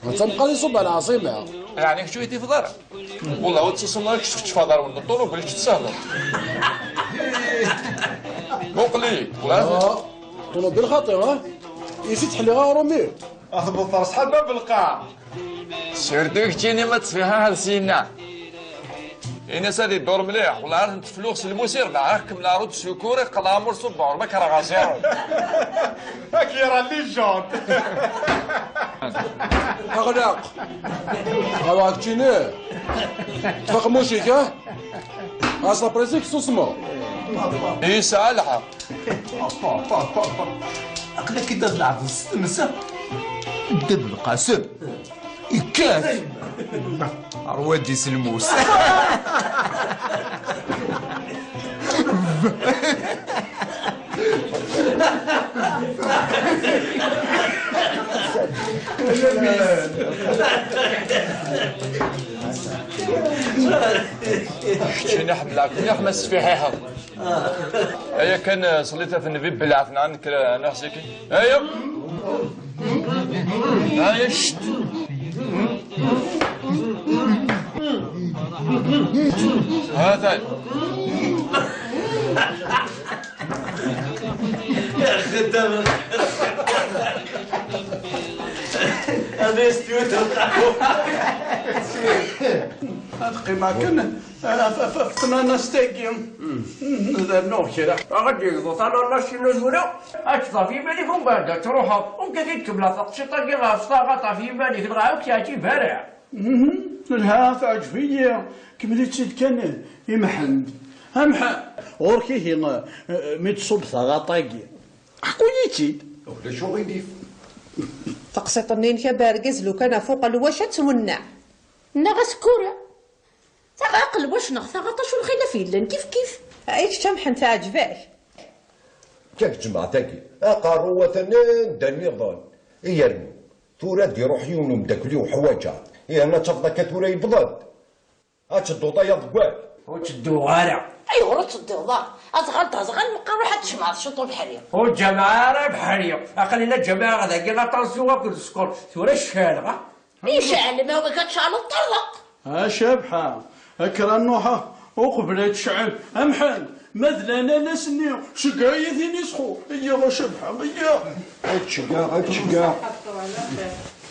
Netta meqqar iṣubb ar lɛaṣima. Yeɛni kečč ur yi-tifeḍ ara? Wallah ur tettusumeḍ ara kečč tkeččfeḍ ar wend n ṭunubil kečč tsehleḍ. Muqel-iyi. Ṭunubil xaṭi, ha? Isi tḥelliɣ aɣrum-iw. Ad tbeṭṭer ṣṣḥaba belqaɛ. Surtout keččini ma tfiḥ aḥed syenna. Ini-as ad iddur mliḥ, wala ad tent-fluɣ s lmus irbeḥ, ad kemmleɣ ur d-sukur, iqqel amur s ubbaɣur, ma kkreɣ aẓiru. Ad k-yerr légende. Aɣlaq. Awa keččini. Tfaqmuc-ik, ha? Ɣas la presque susmeɣ. Yesɛa lḥeqq. Aql-ak-id ad tleɛbeḍ s temsa. Dda Belqasem. Ikkat. Arwad-is lmus. Keččini ḥemmleɣ-k mliḥ ma tesfiḥiḥeḍ. Aya kan, eh, ṣellit ɣef nnbi, belɛet neɣ nekker, eh, neɣ siki. Aya. Aya, cct. Ha-t-an. Ya xeddam. Hada yestewet lqahwa. Ad qqimeɣ kan ɣef ɣef ɣef tnanast-agi. Ad rnuɣ kra. Ad d-yegḍu tananast-inu tura. Ad tḍaf iman-ik umbeɛd ad truḥeḍ. Ur k-id-kemmleɣ taqsiṭ-agi ɣef taɣaṭ ɣef yiman-ik, dɣa ur k-yeɛǧib ara. Lha, teɛǧeb-iyi. Kemmel-itt-id kan i Mḥend. A Mḥend! Ɣur-k ihi, mi d-tṣubb taɣaṭ-agi. Ḥku-yi-tt-id. Ulac uɣilif. Taqsiṭ-nni-inek a Bergaz, lukan ɣef uqelwac ad twenneɛ. Neɣ asekkura. Taɣ-, aqelwac neɣ taɣaṭ, acu lxilaf yellan, kif kif. Ay kečč a Mḥend, teɛǧeb-ak? Kak jmaɛt-agi, aqerru atan anda nniḍen. Yernu, tura ad d-iruḥ yiwen umeddakel-iw ḥwaǧeɣ. Yerna ad tafeḍ akka tura yewweḍ-d. Ad tedduḍ ay aḍeggal? Ur ttedduɣ ara. Ayɣer ur tettedduḍ ara? Aẓɣal d aẓɣal, meqqar ruḥ ad tjemɛeḍ ciṭ ubeḥri. Ur ǧǧameɣ ara abeḥri. Aql-i la ǧǧameɣ dagi aṭansyu akked sskeṛ. Tura cɛleɣ. Yecɛel, ma wagi ad tceɛleḍ ṭṭerḍeq. A Cabḥa, a kra nnuḥa, uqbel ad tecɛel. A Mḥend, ma d lananas-nni, ceggeɛ-iyi tin isxu. Iyya a Cabḥa, iyya. Ad ceggeɛ, ad ceggeɛ.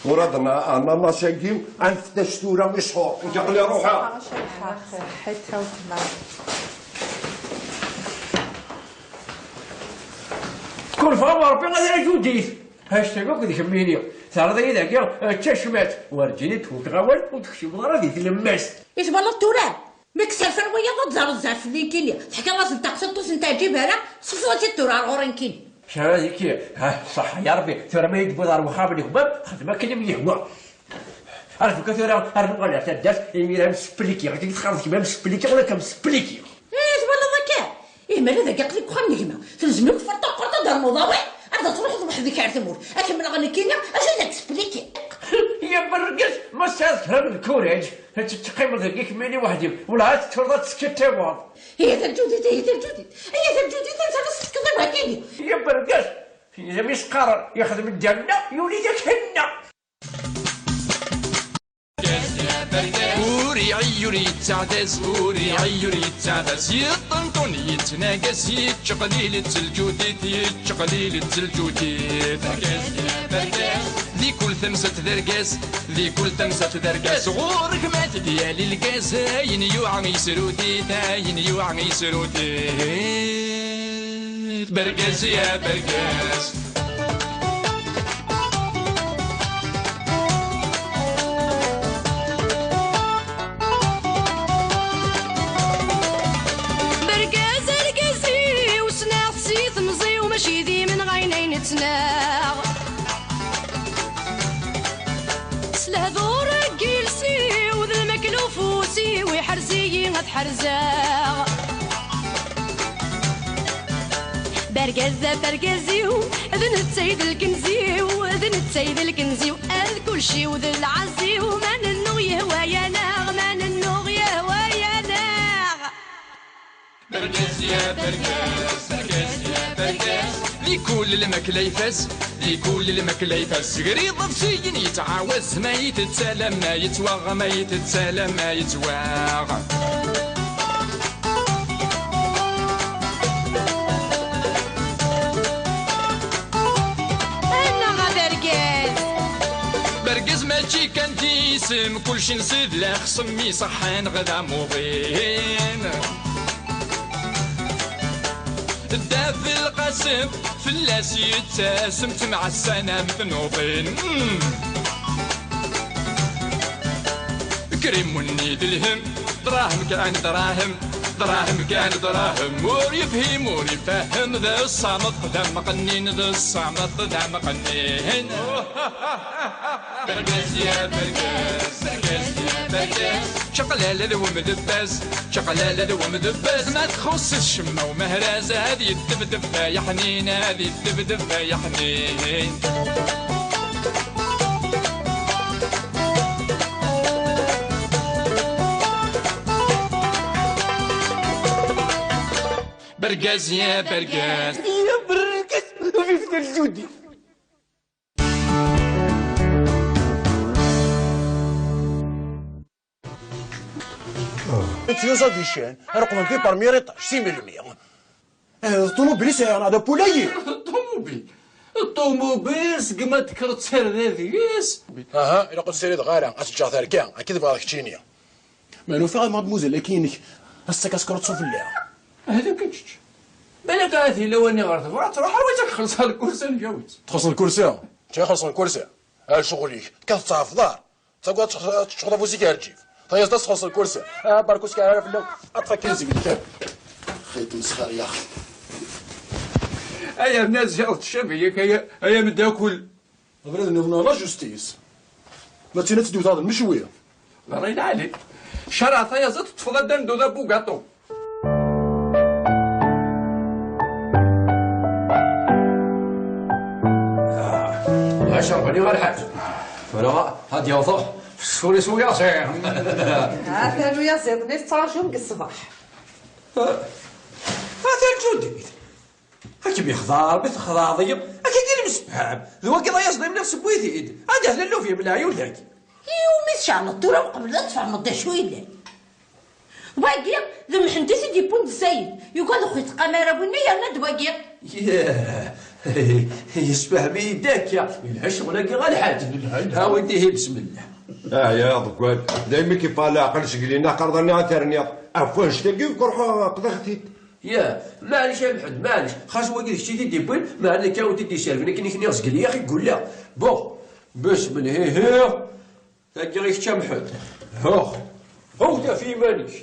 Tura d ananas-agi, anef-as tura i sḥur. Nekk aql-i ruḥeɣ. Ṣaḥḥit a weltma. Kurfeɣ am Ṛebbi a Judit. Hashtag akk d kemmini. Terriḍ-iyi dagi, eh, d tacmat. Werǧin i d-tewteɣ awal, ur tekcimeḍ ara di tlemmast. I twalaḍ tura? Mi k-serfan wiyaḍ ad d-terreḍ zɛef fell-i nekkini. Teḥkiḍ-asen taqsiṭ ur sen-teɛǧib ara, sefseḍ-itt-id tura ar ɣur-i nekkini. Cɛala deg-k, ha, ṣṣeḥḥa ya Ṛebbi, tura ma yi-d-tewwiḍ ar wexxam n gma-m, xdem akken i m-yehwa. Ar tura, ar nuɣal ar taddart, imir am spliki, ɣitik txaḍ kemm am spliki, ula kam spliki. Eh, twalaḍ akka? Ih, ma la dagi aql-ik deg uxxam n gma, telzem-ik ferṭa qqurt ad d-ternuḍ awal, ad d-truḥeḍ weḥd-k ar tmurt. Ad kemmleɣ nekkini, ad ak-d-splikiɣ. Ya berrgez, ma tesɛiḍ kra n lkuraj, ad teqqimeḍ dagi kemmini weḥd-im, wala ad tettruḍ ad teskiṭṭiweḍ. Ihi d lǧudit, ihi d lǧudit, ihi d lǧudit, anta ara s-tefkeḍ i wahgini? Ya berrgez, yella mi s-qqaren yexdem dderna, yuli-yak henna. Ur iɛi ur yettaɛdaz, ur iɛi ur yettaɛdaz, yeṭṭenṭun yettnagas, yettqlil d lǧudit, yettqlil d lǧudit. Di kul tamsalt d argaz, di kul tamsalt d argaz, ɣur-k ma t-id-yali lgaz, ayen yuɛa yesrudit, ayen yuɛa yesrudit. Bergaz ya bergaz. Bergaz argaz-iw, ssneɣ-t si temẓi-w, mačči d imenɣayen ay nettnaɣ. S lehdur deg iles-iw, d lmakla ufus-iw, iḥrez-iyi ad ḥerzeɣ. Bergaz d abergaz-iw, d netta i d lkenz-iw, d netta i d lkenz-iw, d kulci-w d lɛezz-iw, ma nennuɣ yehwa-yaneɣ, ma nennuɣ yehwa-yaneɣ. Bergaz ya bergaz, bergaz ya bergaz. Di kul lmakla ifaz, di kul lmakla ifaz. Segriḍ ɣef syin yettɛawaz, ma yettett alamma yettwaɣ, ma yettett alamma yettwaɣ. Annaɣ a bergaz! Bergaz mačči kan d isem, kulci nsid la xsem iṣeḥḥan ɣ d amuḍin. Dda Belqasem fell-as yettasem, ttemɛassan am tnuḍin. Krimunni d lhem, dṛahem kan dṛahem, dṛahem kan dṛahem. Ur yefhim ur ifehhem, d ṣṣameṭ d amqennin, d ṣṣameṭ d amqennin. Bergaz ya bergaz, bergaz ya bergaz. Čaqlala d wemdebbaz, čaqlala d wemdebbaz. Ma txuṣṣ-it ccemma umehraz, ad yeddebdeb ay aḥnin, ad yeddebdeb ay aḥnin. Bergaz ya bergaz. Ya bergaz, vive le Judi. Tiyuẓaḍ di ccan, reqmen fi premier étage, si melmi? Eh, d ṭumubil i sɛiɣ, neɣ d apulayi? Ṭumubil. Ṭumubil, seg ma d-tekkreḍ tarda deg-s. Aha, ilaq ur ssirideɣ ara, ad s-ǧǧeɣ terga, akka i tebɣiḍ keččini. Ma nufiɣ a mademoiselle-agi-inek, ass-a kaskruṭ s ufella. Hdu kečč. Balak ahat yella wani ɣer tebɣa truḥ, awi-tt ad k-xellṣeɣ lkursi n Jawit. Txellṣeḍ lkursi? Mačči xellṣeɣ lkursi. A ccɣel-ik, tekkateḍ ttɛefḍar. Tagad teččuḍ afus-ik ar lǧib. Tayeẓ-d ad txellṣeḍ lkursi. Ah, barka ur skiɛi ara fell-aw. Aṭṭef akin seg lkab. Xi tmesxer ya axi. Ay arnaz, ziɣ teccabi-yak, ay, ay ameddakel. Abrid nniḍen la justice. Ma d tin ad teddu taɣ d mecwi. Berra lɛali. Ccareɛ tayaziḍt teṭṭfeḍ addan d udabu gaṭu. Ɣas ṛebani ɣer lḥaǧ. Tura ad d-yaweḍ ccɣel-is uyaziḍ. Atan uyaziḍ-nni tettraǧum deg ṣṣbeḥ. Atan Judit. Ad kem-yexdeɛ Ṛebbi, texdeɛḍ-iyi. Akka i nemsefham. D wagi d ayaẓ d imniɣ sewwi-t-id. Ad d-hlallu f yemleɛ yudagi. Iwumi tceɛleḍ tura uqbel ad tfehmeḍ d acu yellan? Wagi d Mḥend i t-id-yewwin d Sayid. Yugad ur ɣ-itqam ara winna yerna-d wagi. Yah, yessefhem-iyi-d akka. Yelha ccɣel-agi a lḥaǧ. Awi-d ihi, bismillah. Ah, ya ḍeggal, daymi k-iffeɣ leɛqel seg lina qqareḍ-aneɣ ad terniḍ. Ɣef wannect-agi, ruḥ qḍiɣ-t-id. Ya, maɛlic a Mḥend, maɛlic. Xas wagi d kečč i t-id-iwwin, meɛna akka ur t-id-iserven akken i k-nniɣ zgel-iyi, ax-, iggull-aɣ. Bon, besmel, hi, hi. Tagi i kečč a Mḥend. Hux. Hux, af iman-ik.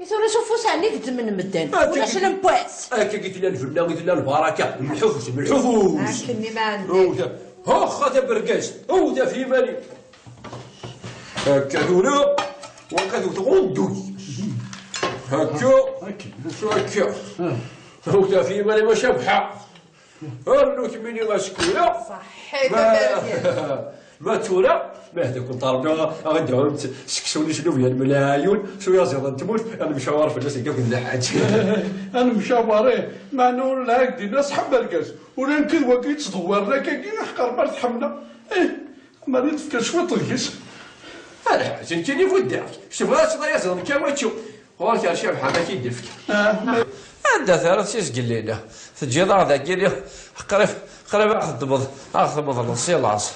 I tura s ufus ɛni gezzmen medden? Akka ulac i, lemwas. Akka i tella lbenna, i tella lbaraka. Mlḥufus, mlḥufus. Akken i ma ɛendek. Hux, a tabergazt. Hux, af iman-ik. Akka tura, waqad ur tɣunduy. Akka, akka. Ur taf yiman-im a Cabḥa. Rnu kemmini asekkura. Ṣaḥḥit a Bergaz. Ma tura, ma hda kun ṭalbna, ad d-ɛunt seksu n islubyan mlaɛyun, s uyaziḍ n tmurt, ad nemcawar fell-as deg akk d lḥaǧ. Ad nemcawar, ih, meɛna ur lɛag dinna ṣṣeḥ a Bergaz. Ula nekk d wagi yettdewwiren akkagi, aḥeqq Ṛebbi ar tḥemmleɣ. Ih. Mani tefka cwiṭ deg-s. Ala, nekkini buddeɣ-k. Tebɣa ad teččeḍ ayaziḍ n kawačču. Ɣur-k ar Cabḥa ma k-id-tefk. Ah, ma- Anda tara tizgellin-a? Teǧǧiḍ-aɣ dagi, qrib, qrib ad ɣ-teddmeḍ, ad ɣ-tmeḍleḍ si laẓ.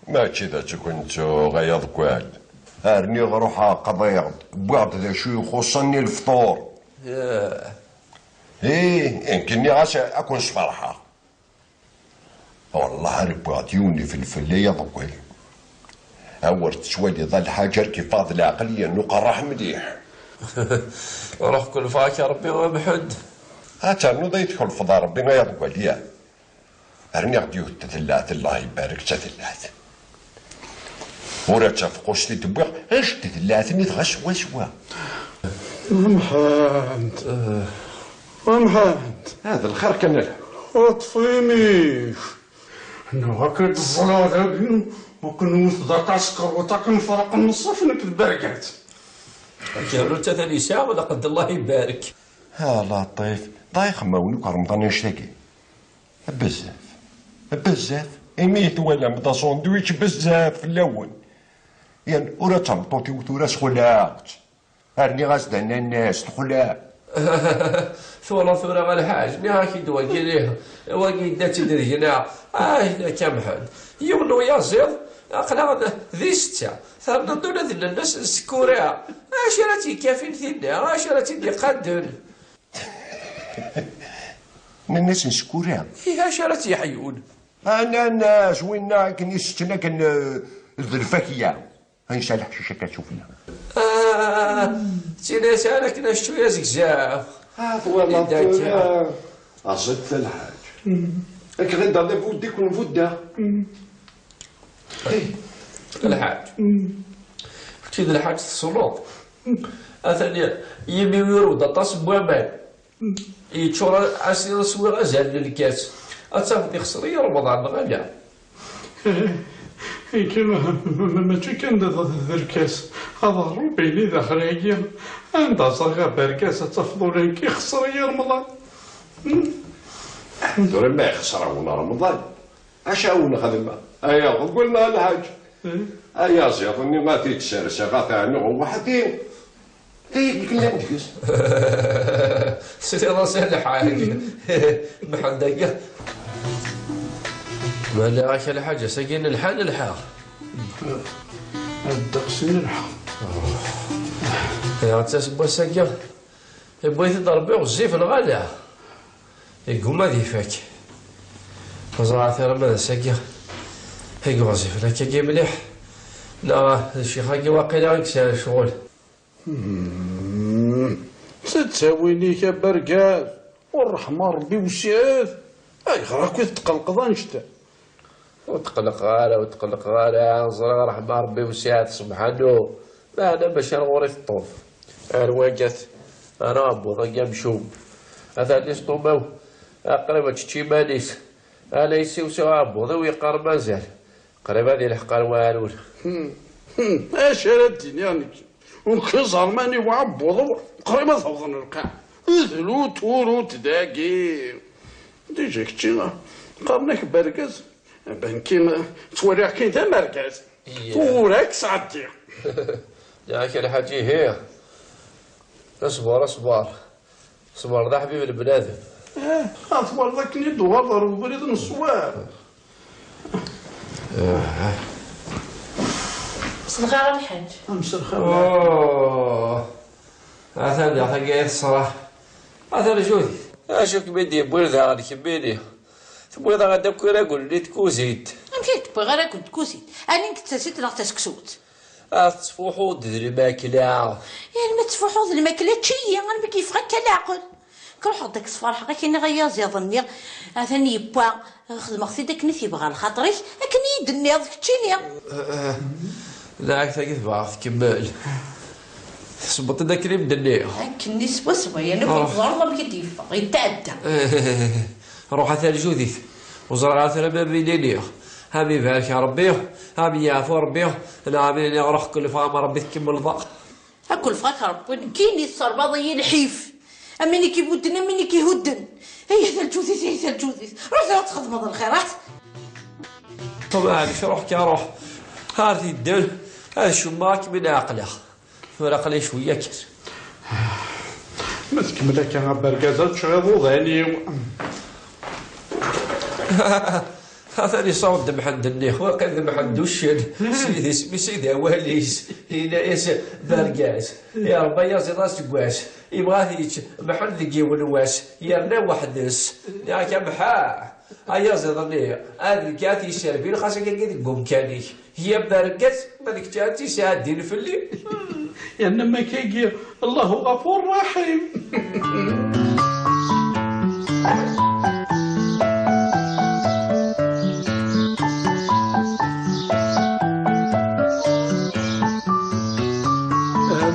Mačči d acu ken-ttuɣ, ay aḍeggal. Rniɣ ruḥeɣ qḍiɣ-d, wwiɣ-d d acu ixuṣṣen i lefṭur. Yah. Ih, nekk nniɣ-as ad ken-sferḥeɣ. Wellah ar wwiɣ-d yiwen ifelfel ay aḍeggal. Awer tettwaliḍ a lḥaǧ ar k-iffeɣ d leɛqel yernu qerreḥ mliḥ. Ruḥ kulfeɣ-ak a Ṛebbi a Mḥend. Ad ternuḍ ay tkelfeḍ a Ṛebbi ay aḍeggal, ya. Rniɣ-d yiwet n tdellaɛt, Allah ibarek d tadellaɛt. Ur ad tafeqqust i d-wwiɣ, ɣic d tdellaɛt-nni dɣa swaswa. Mḥend. Mḥend. Ah, d lxir kan a lḥaǧ. Ṭṭef imi-k. Neɣ akken d-ẓẓleɣ dagi, akken nwet d aṭas kerruṭ, akken nefreq nneṣṣaf nekk d Bergaz. Akerruṭ atan yesɛa lqedd, Allah ibarek. Ah, Laṭif, ḍayex ma win akk Remḍan annect-agi. Bezzaf. Bezzaf. Imi i twalam d asandwich bezzaf fell-awen. Yan, ur ad tameṭṭut-iw tura sxelɛeɣ-tt. Rniɣ-as-d ananas, texleɛ. Twalaḍ tura a lḥaǧ, nniɣ-ak-id wagi, wagi yedda-tt-id deg-neɣ. Ah, akka Mḥend. Yiwen n uyaziḍ, aql-aɣ d, di setta. Terniḍ-d ula d ananas n Sekkura. Acu ara tt-yekkafin tinna? Acu ara tt-id-iqadden? Ananas n Sekkura. Ih, acu ara tt-yeḥyun? Ananas, winna akken i setten akken, eh, d lfakya. Ansa leḥcic akka sufella. Ah, d tin yesɛan akken accu azegzaw. Ah, twalaḍ tura. Aẓ-d a lḥaǧ. Ak ɣidaḍ abuddi kun budda. Hey. A lḥaǧ. Kečč d lḥaǧ tessneḍ. Atan yimi yurew-d aṭas n waman. Yeččur as-, swiɣ azal n lkas. Ad tafeḍ ixṣer-iyi Remḍan, neɣ ala? Ihi, ma-, ma-, mačči kan d, d, d lkas. Aḍerrub yili daxel-agi. Anda ẓriɣ aberkas, ad tafeḍ ula nekk ixṣer-iyi Remḍan. Tura ma ixṣer-awen Remḍan, acu awen-xedmeɣ? Aya ḍeggul neɣ a lḥaǧ? Ayaziḍ-nni ad t-id-serseɣ, ad t-ɛnuɣ weḥd-i. Ay, yellan deg-s. Tesliḍ-as a lḥaǧ. Mḥend-agi. Ma nniɣ-ak a lḥaǧ, ass-agi nelḥa, nelḥa. Ddeqs i nelḥa. Iɣ d tasewwast-agi, yewwi-t-id Ṛebbi ɣezzif lɣala, yegguma ad ifak. Ẓriɣ tura ma d ass-agi i iɣezzifen akkagi mliḥ, neɣ d ccix-agi waqila i yesɛan ccɣel. Hmm. S ttawil-ik a Bergaz, ur ṛṛeḥma Ṛebbi wessiɛet, ayɣer akk i tetqelqeḍ annect-a? Ur tqellqeɣ ara, ur tqellqeɣ ara, ẓriɣ ṛṛeḥma Ṛebbi wessiɛet subḥanu, meɛna mačči ar ɣur-i teṭṭef. Ar wagat, ar aɛebbuḍ-agi amcum. Atan istumaw, aqrib ad tečč iman-is. Ala yessiwsiw aɛebbuḍ-iw yeqqar mazal. Qrib ad ilḥeq ar waɛrur. Hmm. Hmm. Acu ara d-iniɣ nekk? Ur k-iẓerman i uɛebbuḍ-iw, qrib ad awḍen lqaɛ. Dlu turut dagi. Déjà kečči, qqaren-ak bergaz. Banki, ttwaliɣ-k-in d amergaz. Iya. Tura ad k-sɛeddiɣ. Yak a lḥaǧ, ihi. Ṣber, ṣber. Ṣber d aḥbib n bnadem. Ah, twalaḍ akken i d-tuɣaleḍ ɣer ubrid n ṣṣwab. Mselxir a lḥaǧ. Mselxir. Oh. Atan daɣ tagi i teṣra. Atan judi. Acu kem-id-yewwin daɣen kemmini? Tewwiḍ-aɣ-d akk iragul-nni n tkuzint. Amek i k-d-wwiɣ iragul n tkuzint? Ɛni nekk d tasint neɣ d taseksut? Ah, tettfuḥuḍ d lmakla. Yal ma tettfuḥuḍ d lmakla, ečč-iyi, armi k-yeffeɣ akka leɛqel. Nekk ruḥeɣ-d ad k-sferḥeɣ, ad k-iniɣ ay aziḍ-nni, atan yewwa, xedmeɣ-t-id akken i t-yebɣa lxaṭer-ik, akken i yi-d-tenniḍ keččini. Eh, eh, dɛak tagi tebɣa tkemmel. Tesbeṭ-d akken i m-d-nniɣ. Akken-nni swaswa, yerna ur teẓriḍ amek i d-yeffeɣ, yetɛedda. Eh, ruḥ a Tal Judit, ur ẓriɣ ara tura ma mi d-iniɣ. Am ibarek Ṛebbi, am yeɛfu Ṛebbi, neɣ am iniɣ ruḥ kulfeɣ am Ṛebbi tkemmleḍ. Ad kulfeɣ-ak Ṛebbi, nekkini tesserbaḍ-iyi lḥif. Am win i k-ibudden, am win i k-ihudden. Ay a Tal Judit, ay a Tal Judit. Ruḥ tura ad txedmeḍ lxirat. Ṭbeɛ-ik, ruḥ kan, ruḥ. Ar tidden, ad cummeɣ akken mi ɛeqleɣ. Tura aql-i cwiya kan. Ma tkemmel akka a bergaz, ad ččeɣ iḍudan-iw. Atan iṣaw-d Mḥend-nni, waqil d Mḥend uccen, s yidis-, s yid awal-is, yenna-yas: "D argaz, iṛebba ayaziḍ aseggas, yebɣa ad t-yečč Mḥend deg yiwen wass, yerna weḥd-s." Nniɣ-ak: "Amḥa, ayaziḍ-nni, ad nekk ad t-yesserbil, xas akka deg umkan-ik." Ya bergaz, ma d kečč ad tt-yesɛeddin fell-i. Yerna ma kagi, Allahu ɣafur raḥim.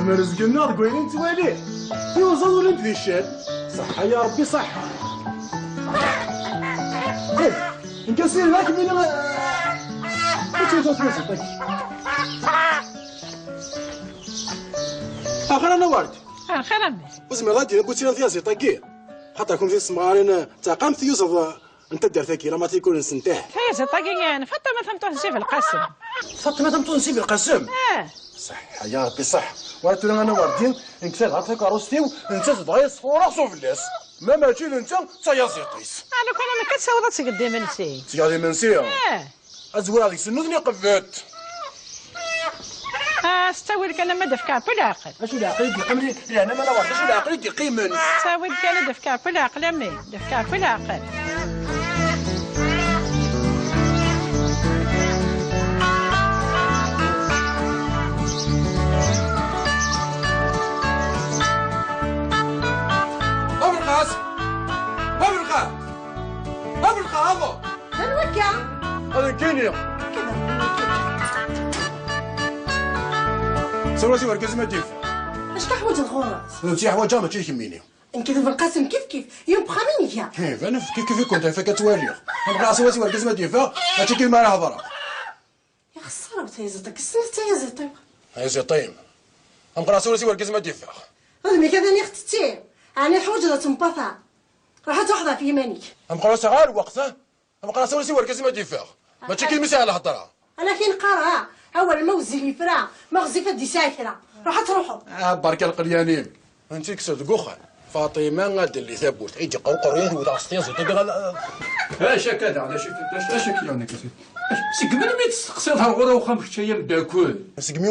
Merezg-nneɣ deg wayen i nettwali, tiwẓaḍ ur lint di ccan. Ṣaḥḥa ya Ṛebbi, ṣaḥḥa. Nekk asirem akken ini. Acu i twaziḍt-agi? Axir a Nawerdi. Axir a mmi. Ur tezmireḍ ad d-tiniḍ bu tira tyaziḍt-agi? Xaṭer kunti tessemɣarin d taqamt tiyuzaḍ n taddart-agi, la matricule-nsent, ah. Tayaziḍt-agi n Faṭima tameṭṭut n Si Belqasem. Faṭima tameṭṭut n Si Belqasem? Ah. Ṣaḥḥa ya Ṛebbi, ṣaḥḥa. Wara tura a Nawerdi, nekk tadɣa takeṛṛust-iw, nettat dɣa yesfureɣ s ufella-s. Ma mačči d netta, d tayaziḍt-is. Ah, lukan am akka tessawḍeḍ ad tgeḍ imensi. Tgeḍ imensi? Ah. Ad zwireɣ deg-sen nutni qbet. Ah, s ttawil kan, ama d-afk Ɛebbu leɛqel. Acu leɛqel i d-yeqqimen? Lehna ma la weṛt, acu leɛqel i d-yeqqimen? S ttawil kan, ad d-afk Ɛebbu leɛqel, a mmi. D-afk Ɛebbu leɛqel. Abelqas! Abelqas! Abelqas! Anwa akka? Ad nekkini. Sawal-as i wergaz ma d-yeffeɣ. Acu teḥwaǧeḍ ɣur-s? D netta i ḥwaǧeɣ, mačči d kemmini. Nekk d Belqasem kif kif, yiwen n uxxam i nga. Hi, d anef kif kif i kunt, ɣef akka ttwaliɣ. Ameqran sawal-as i wergaz ma d-yeffeɣ, mačči kif mi ara hedreɣ. Ixeṣṣer-aw tayaziḍt-agi, ssneɣ tayaziḍt-iw. Tayaziḍt-im? Ameqran sawal-as i wergaz ma d-yeffeɣ. Udem-ik atan ixetti. Ɛni teḥwaǧeḍ ad tembateḍ? Ruḥ ad truḥeḍ ɣef yiman-ik. Ameqran ur sɛiɣ ara lweqt, ha? Ameqran sawal-as i wergaz ma d-yeffeɣ. Mačči kif mi sɛiɣ lhedra. Ala akken qqareɣ, ha? Awal ma wezzil yefra, ma ɣezzif ad d-yesɛi kra. Ruḥ ad truḥeḍ. Ah, berka lqelyan-im. Anti kkseɣ deg uxxam? Faṭima ad d-telli tawwurt. I d-yeqqar uqerru-ya tewwet-aɣ s tyaziḍt-agi ɣer. Acu akka daɣen, acu akka, acu akka daɣen, acu akka? Seg melmi i testeqsiḍ ar ɣur-i uxxam kečč ay ameddakel? Seg mi